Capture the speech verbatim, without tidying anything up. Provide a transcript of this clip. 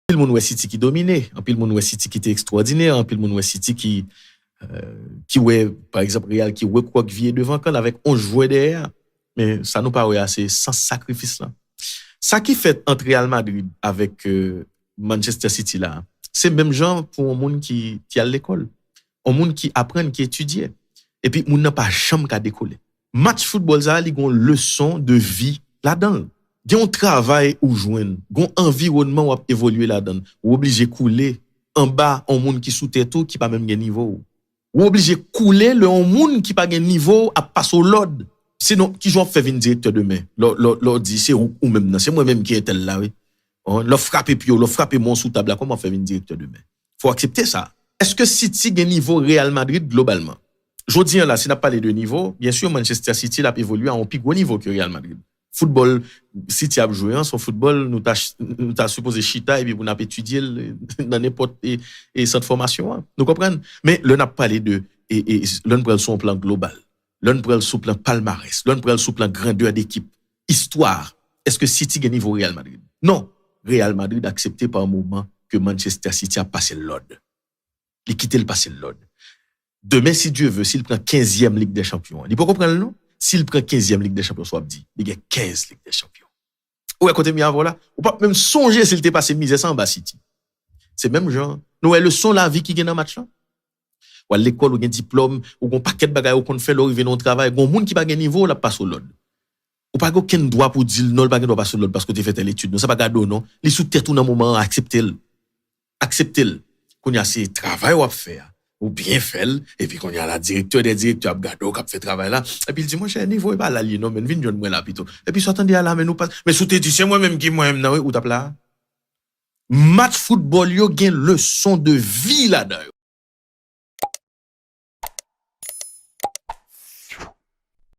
Anpil moun wè City ki domine, anpil moun wè City ki te ekstwòdinè, anpil moun wè City ki, euh, ki wè, pa egzanp, Real ki rekrokipiye devan kan avèk onz jwè dèyè. Men sa nou pa wè a, se sans sakrifis lan. Sa ki fèt ant Real Madrid avèk euh, Manchester City la, se menm jan pou yon moun ki, ki al lekòl. Yon moun ki aprann, ki etidye. Epi moun nan pa janm ka dekole. Match foutbòl sa a, li gon leson de vi ladan l. Gen yon travay ou jwenn, gon anviwònman w ap evolye ladan l. Ou oblije koule anba yon moun ki sou tèt ou, ki pa menm gen nivo w. Ou oblije koule lè yon moun ki pa gen nivo w ap pase w lòd. Sinon, kijan w ap fè vin direktè demen? Lè w di se ou, ou menm nan, se mwen menm ki entèl la, wi. Lè w frape pye w, lè w frape men w sou tab la, kòman w ap fè vin direktè demen? Fò w aksepte sa. Èske City gen nivo Real Madrid globalman? Jodi a la, si n ap pale de nivo, byen si Manchester City l ap evolye a yon pi gwo nivo ke Real Madrid. Foutbòl City ap jwe an, se yon foutbòl nou ta, nou ta sipoze chita epi pou n ap etidye l nan nenpòt e, e sant fòmasyon an. Nou konprann? Men lè n ap pale de, e, e, lè n pran l sou yon plan global, lè n pran l sou plan palmarès, lè n pran l sou plan grandè dekip, istwa, èske City gen nivo Real Madrid? Non. Real Madrid aksepte pa moman ke Manchester City ap pase l lòd. Li kite l pase l lòd. Demen, si Dye ve, si l pran kenzyèm Lig dè Chanpyon an, li poko pran l non. Si l pran kenzyèm Lig dè Chanpyon, sa w ap di, li gen kenz Lig dè Chanpyon. Ou wè kote m ye avè w la? Ou p ap menm sonje si l te pase mizè sa anba City. Se menm jan. Nou wè leson lavi ki gen nan match lan? W al lekòl, ou gen diplòm, ou gon pakèt bagay ou konn fè lè w rive nan yon travay. Gon moun ki pa gen nivo, l ap pase w lòd. Ou pa gen okenn dwa pou di l non, li pa gen dwa pase w lòd paske w te fè tèl etid. Non, sa pa gade w non. Li sou tèt ou nan moman an, aksepte l. Aksepte l. Kounye a, se travay w ap fè a. Ou byen fè l, epi kounye a la, direktè dè direktè ap gade w k ap fè travay la. Epi l di, monchè, nivo e pa la l ye non, men vin jwenn mwen la pito. Epi sa w tande a la, men nou pa, men si w te di, se mwen menm ki mwen menm nan, wi, ou t ap la. Match foutbòl yo gen leson de vi ladan yo.